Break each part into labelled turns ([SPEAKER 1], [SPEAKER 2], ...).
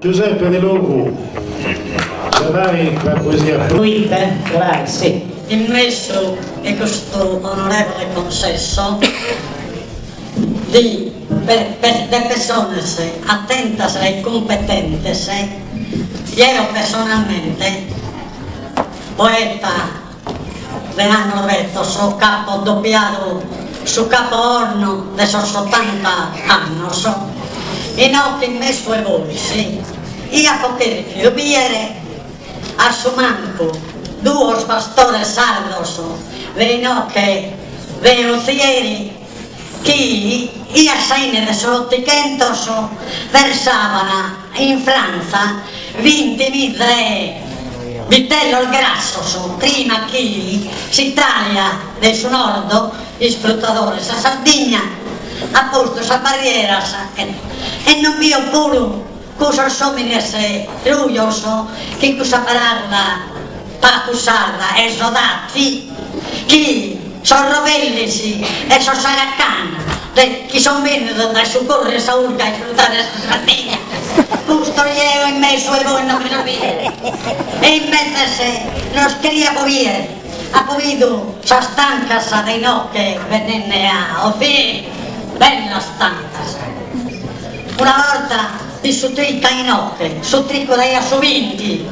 [SPEAKER 1] Giuseppe Delogu, Giadai la poesia.
[SPEAKER 2] Proite? Giadai, si.
[SPEAKER 3] In mesu 'e custu onorevole consesso de de pessones atentas e cumpetentes, jeo personalmente, poeta de annos betzos, ch'apo dopiadu su Capo Horno de sos otanta annos, inoghe in mesu 'e bois, apo chèrfidu bìere a su mancu duos pastores sardos de inoghe de Othieri chi a sa 'ine de sos otichentos versaban in Frantza bintimiza 'e vitellos grassos prima chi s'Italia de su Nord, isfrutadores sa Sardigna, at postu sas barrieras e non bio puru cussos òmines rujos chin cussa paràgula pagu sarda, esodati, chi sos Rovellis e sos Aga Khan de chi son bennidos dae su corru 'e sa 'urca a isfrutare sa Sardigna, custos jeo in mesu 'e bois non mi los bido. E imbetzes los cheria bider, apo bidu sas tancas de inoghe benende a Othieri, bellas tancas. Una borta fit su tricu a inoghe, su tricu daiat su binti,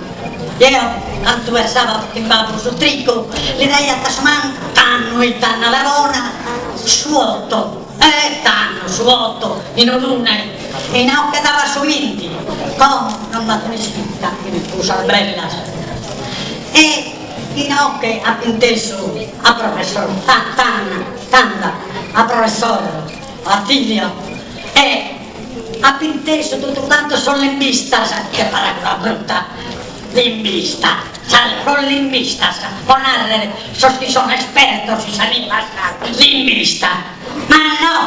[SPEAKER 3] jeo cantu versaba chin babbu su tricu, li daiat a su mancu, tando ite annada bona, su otto, eh tando su otto in Orune, inoghe dabat su binti, como non b'at un'ispica in cussas bellas. E inoghe apo intesu a professor Tanda, a professor Attilio e apo intesu totu cantos sos limbistas, che paràgula bruta, limbista, sos limbistas, pro nàrrere sos chi sono espertos in sa limba sarda, limbista, ma no!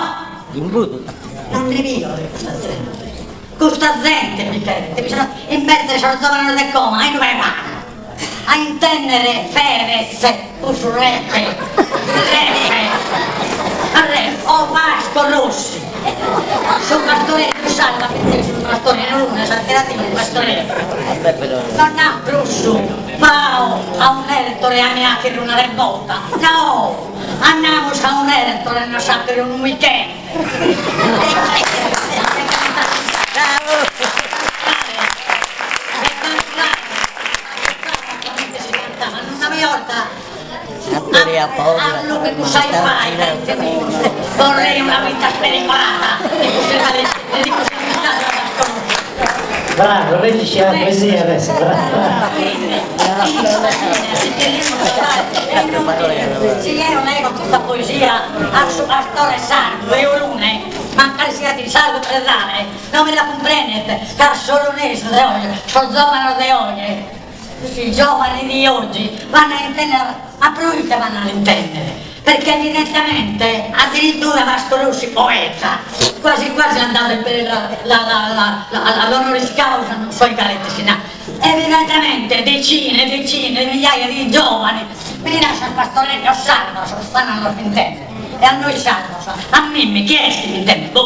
[SPEAKER 3] Non nde bio de custa zente, custa zente bi cheret, bi sono imbetzes sos zovanos de como, a inue van? A intèndere Fedez cussu repe, repe, re, o Vasco Rossi, su pastoreddu sardu apo intesu unu pastore in Orune s'atera die unu pastoreddu, non nat prus vao a un'ertore a mi 'achere una rebota, no, andamus a un'ertore a nos 'achere unu weekend.
[SPEAKER 2] Bravo, leggi la poesia adesso, bravo.
[SPEAKER 3] Si eo lego custa poesia a su pastore sardu 'e Orune, mancari siat in sardu meridionale, no mi la cumprendet, ca s'orunesu de oje, sos zovanos de oje, i giovani di oggi, vanno a intendere, ma proite vanno a l'intendere? Perché evidentemente addirittura Vasco Rossi poeta, quasi quasi andare per la la la la l'honoris causa non so in cale si nat, evidentemente decine e decine di migliaia di giovani, mira sos pastoreddos sardos vanno a los intendere, e a nois sardos, a mimmi chi est chi m'intendet? Boh.